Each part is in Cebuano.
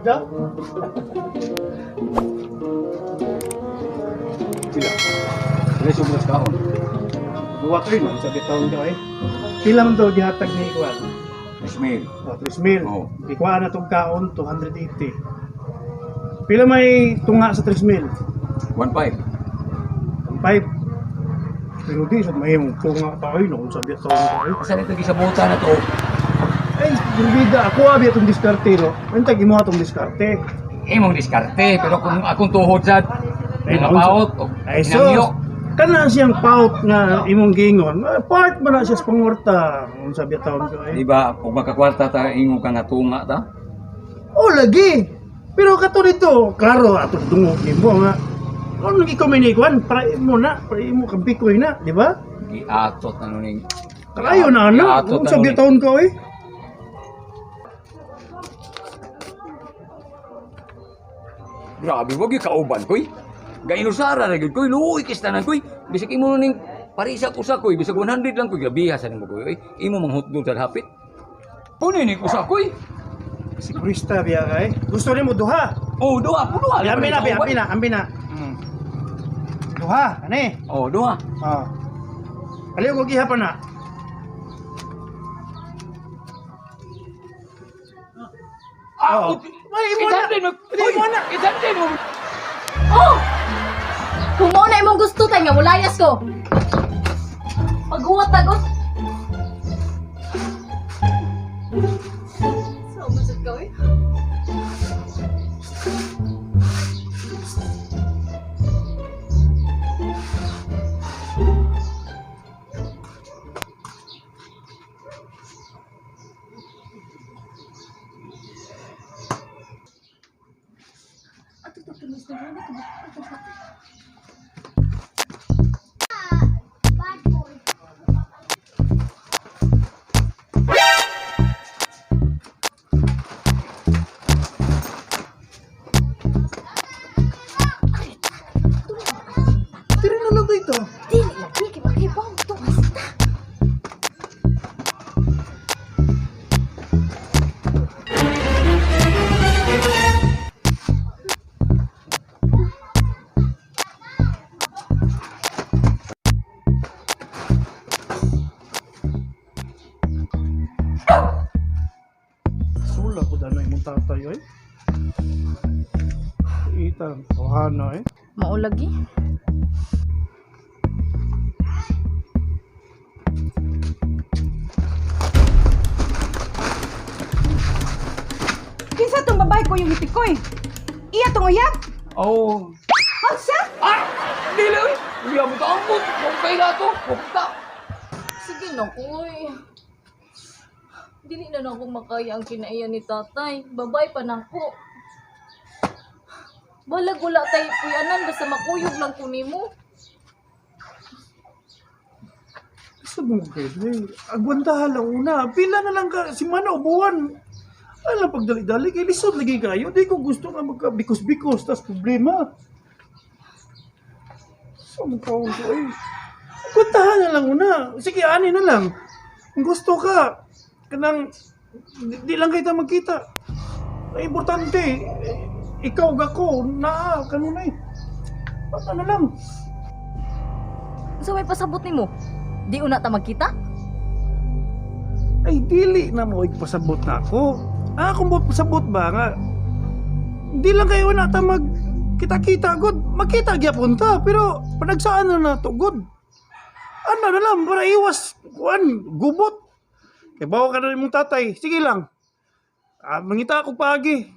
Ganda. Pila? Pila sobra sa kaon? Buwak rin, no? Sabi taon daw eh. Pila man daw gihatag ni Ikuan? Ismail. O, 3,000. Oo. Ikuan na itong kaon, 280. Pila may tunga sa 3,000? 1.5. 5. Pero di, sa may mong tunga tayo, no? Kung sabi taon tayo. Asa nito gisabutan na to? Ay, berbida, ako abi itong diskarte, no? Ang tag imo atong diskarte. Imong diskarte, pero kung akong tuhod sad, Ay, mga paot, o Ay, so, hinangyo. kana siyang paut nga imong gingon, eh, part man na siya sa pangwarta. Kung sabi taon ko, Di eh. ba, kung makakwarta ta, ingon ka nga tunga ta? Oh, lagi. Pero kato dito, klaro, ato dungog nimo nga. Ano ikaw may naikuan, para imo na, para imo kang bikoy na, di ba? Giatot na nuning. Kaayo na ano, Giatot kung na sabi nuning. taon ko eh. Grabe, wag yung kauban koy. Gainusara ra gyud koy, luoy kistanan koy. Bisag imo ning parisa usa koy, bisag 100 lang koy, grabiha sa nimo koy. Oy, imo manghutdog sa hapit. Puno ni usa koy. Sigurista biya ka eh. Gusto nimo duha. Oh, duha, puno. Ambi na, bi, ambi na, ambi na. Duha, ani? Oh, duha. Oh. Aliw ko giha pa na. Ah, Oo. Ay, imo na. Imo Imo na. 800 mo. Oh! Kung mo na imong gusto tay nga mulayas ko. Paghuwat tagot. Sa ubos ka eh. Ato to tumis na rin ako. Tira na lang dito. Dili lagi kay makibaw to basta. Sula ko dano imong tatay oy. Ita, tawhana eh. Maulagi. Kinsa tong babae ko yung ipikoy? Iya tong uyab? Oh. Unsa? Ah! Dili oy. Uya mo ta ambot. Kung kay na to, pukta. Sige na koy. Dili na nako makaya ang kinaiya ni tatay. Babay pa nako. Balag wala tay puyanan basta makuyog lang ko nimo. Gusto mo kayo, eh. Agwantahan lang una. Pila na lang ka, si Mana o buwan. Alam, pagdali-dali, kay lisod lagi kayo. Di ko gusto nga magka-bikos-bikos, tas problema. Sa mukha ko, eh. Agwantahan na lang una. Sige, ani na lang. Kung gusto ka, kanang, di lang kita magkita. Ay, importante, eh, ikaw gako, naa, kanunay. Basta na lang. So may pasabot nimo. Di una ta magkita? Ay, dili na mo pasabot na ako. Ah, kung pasabot ba nga, di lang kayo na ta mag kita-kita god. Magkita gyapon ta, pero panagsaan na na to god. Ano na lang para iwas kuan gubot. Kay bawo ka na imong tatay. Sige lang. Ah, mangita ako paagi.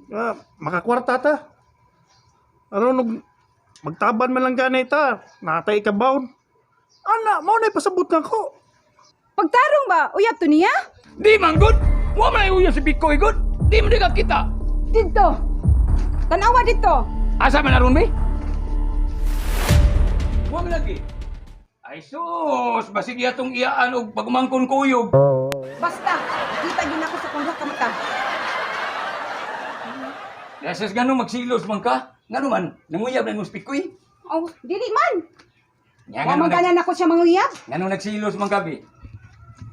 Ah, makakwarta ta. Aron og magtaban man lang ganay ta. Natay ka baon. Ana, mao na pasabot na ko. Pagtarong ba uyab to niya? Di man good. Wa man ay uya si Bikoy good. Di man di ka kita. Didto. Tanawa dito. Asa man aron mi? Wa man lagi. Ay sus, basig iya tong iyaan og pagumangkon kuyog. Basta kita gyud ako sa kung ka mata. Nasas ngano magsilos man ka? Ngano man nanguyab na imong Bikoy? Oh, dili man. Nya Wa man ganan ako siya manguyab. Ngano nagsilos man ka bi?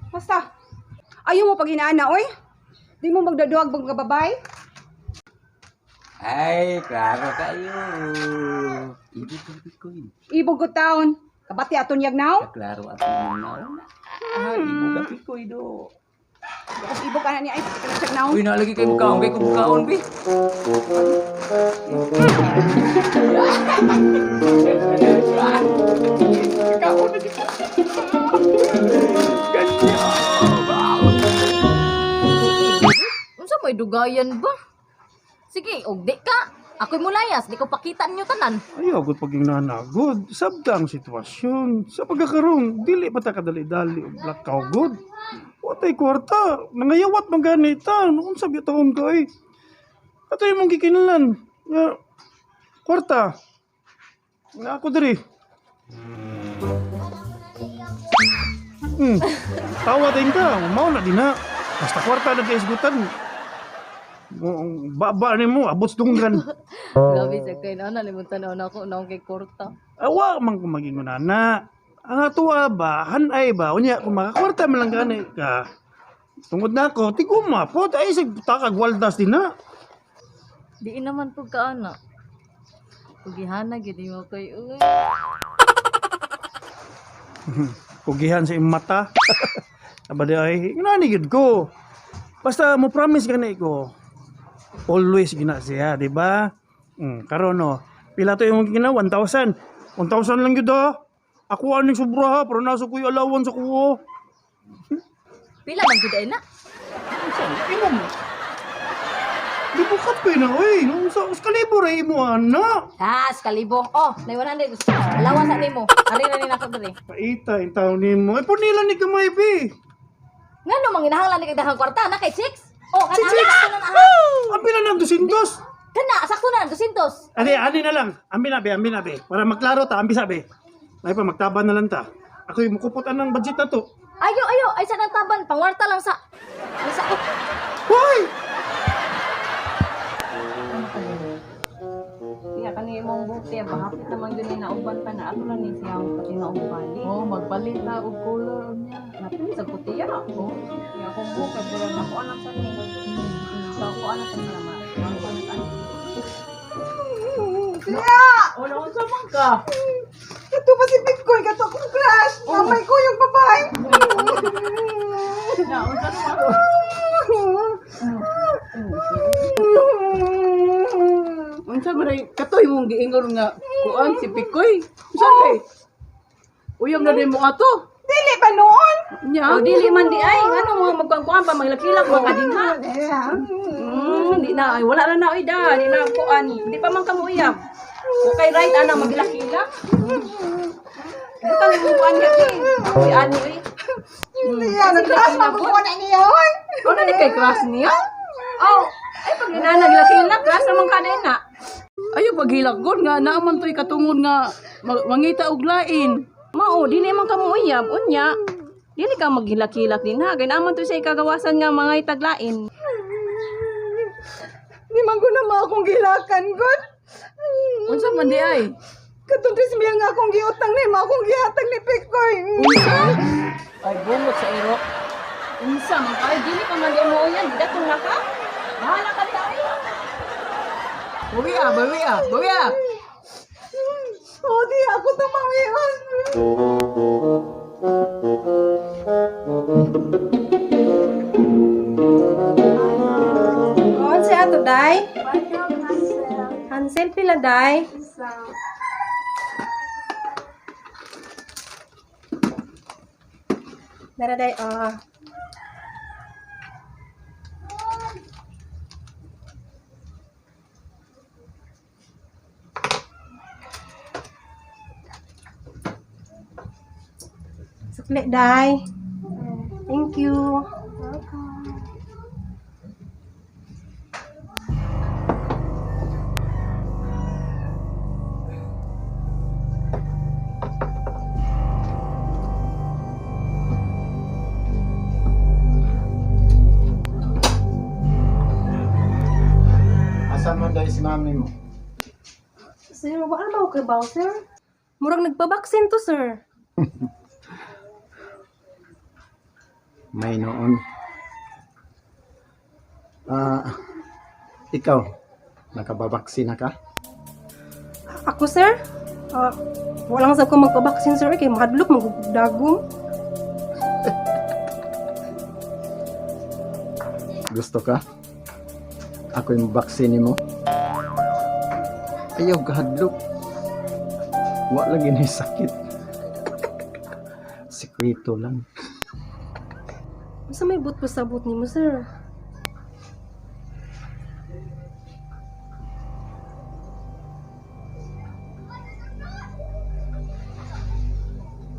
Basta. Ayaw mo pag inaana oy. Di mo magdaduag mga babay. Ay, klaro kayo. Ibig ko, Bitcoin. Ibog ko taon. Kabati aton yag now. Klaro at nauna. Ah, ibog ka Bitcoin do. Bakos ibog ana ni ay pati ka na siyag now. Uy, nalagi kayo mukaon. Kay kumukaon, bi. Unsa may dugayan ba? Sige, og di ka. Ako'y mulayas, di ko pakita ninyo tanan. Ayaw, gud pag yung nanagod. Sabta ang sitwasyon. Sa pagkakaroon, dili pa ta kadali-dali og lakaw gud. Watay kwarta, nangayawat man ganita. Noon sa taon ka ay. Ato imong gikinlan. Nga, kwarta. Nga ako diri. Tawa din ka, mao na din na. Basta kwarta na kaisgutan. Baba ni mo, abot sa dunggan. Grabe sa kay na nalimutan na ako na kay korta. Awa man ko maging na. Ang atuwa ba, hanay ba, unya, kung makakwarta man lang gani ka, tungod na ako, tiguma po, ay sig takag waldas din na. Di naman pud ka ana. Pugihana gid mo kay uy. Pugihan sa imong mata. Aba di ay, ngani gyud ko. Basta mo promise gani ko. Always gina siya, di ba? Karon no, pila to yung gina 1,000. 1,000 lang gyud ah. Ako aning sobra ha, pero nasa ko'y allowance ako. Oh. Pila man gid ay na. Imo mo. Di bukat ko na, oy. Nung sa kalibo ra imo ana. Tas kalibo. Oh, nay 100. Alawan sa nimo. Ari na ni nako diri. Paita in taon nimo. Ay punila ni kamay bi. Ngano manginahanglan ni kag daghang kwarta na kay 6? Oh, kana Six? sakto na na. ha? Ang pila ng 200. Kana sakto na 200. Ani ani na lang. Ambi na be, ambi na be. Para maklaro ta, ambi sabi. Ay pa magtaban na lang ta. Ako yung mukupot anang budget na to. Ayo ayo, ay sa nang taban pangwarta lang sa. Ay sa oh. Hoy! Iya kani imong buti bahapit naman gyud ni nauban pa na ato lang ni siya ang pati na bali. Oh, magpalit na og color niya. Napili sa putiya ako. Iya akong buhok kay pura na ko anak sa ni. Sa ako anak sa niya ma. Ako anak sa Siya! Wala unsa man ka? Kato ba si Bitcoin? Kato akong crush! Namay ko yung babae! Na unsa man? Unsa man ay katoy mong giingon nga kuan si Pikoy. Unsa kay? Uyab na din mo ato. Dili ba noon? Nya. Oh, dili man di ay ngano mga magkuan-kuan pa maghilak-hilak mga kadinha. Di na ay wala na na oy da, di na kuan. Di pa man kamo uyab. Okay right ana maghilak-hilak. Butang imong kuan ka eh. Si ani oy. Hindi yan. Nag-crush man ko na niya, oy! Ano ni kay crush niya? Oh, ay pag inana gilak-hilak crush naman ka na. Ayo paghilak gud nga naa man toy katungod nga mangita og lain. Mao, dili man kamo uyab unya. Dili ka maghilak-hilak din ha. Kay naa man to siya ikagawasan nga mga itaglain. Di man ko na akong gilakan, God. Unsa man di ay? Katong 3 mil nga akong giutang ni, ma akong gihatag ni Pikoy. Unsa? Ay bungot sa iro. Unsa man kay dili pa man di mo uyan, di na ka. Bahala ka di ay. Bawi ah, bawi ah, bawi ah. Oh, di ako tumawian. Unsa ato day? Hansel pila day? Dara day ah. Sukli day. Thank you. Asa man dahil si mami mo? Sir, wala ba ko ba, sir? Murag nagpabaksin to, sir. May noon. Ah, ikaw, Nakababaksi na ka? Ako, sir? Ah, wala lang sa ko magpabaksin, sir. Kay mahadlok, magdagom. Gusto ka? Ako yung vaccine mo. Ayaw, kahadlok. Wa lagi na sakit. Sikreto lang. Unsa may but pasabot nimo, sir?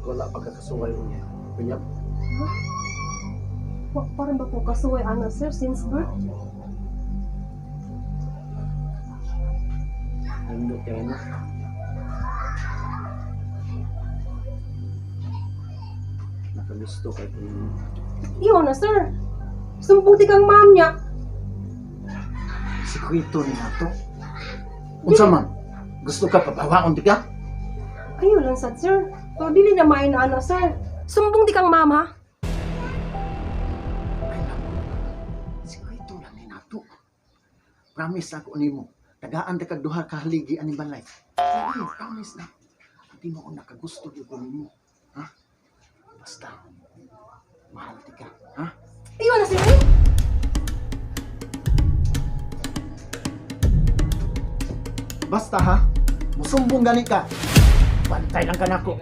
Wala pa kakasuway niya. Kunyap, Wa parang ba ko kasuway ana, sir, since birth? nindot kayo na. Nakagusto kay kunyap. Iyo na, sir. Sumbong ti kang ma'am niya. Sikreto ni nato. Unsa man? Gusto ka papawaon di ka? Ayo lang sad, sir. Pero dili na maayo na ana, sir. Sumbong ti kang ma'am, ha? Ay nako. Sikreto lang ni nato. Promise ako nimo. Tagaan ta kag duha ka haligi ani balay. Ay, promise na. Di mo ko nakagusto gyud ko nimo. Ha? Basta mahal ti ka, ha? Iyo na, sir. eh. Basta ha. Musumbong gani ka. Bantay lang ka nako.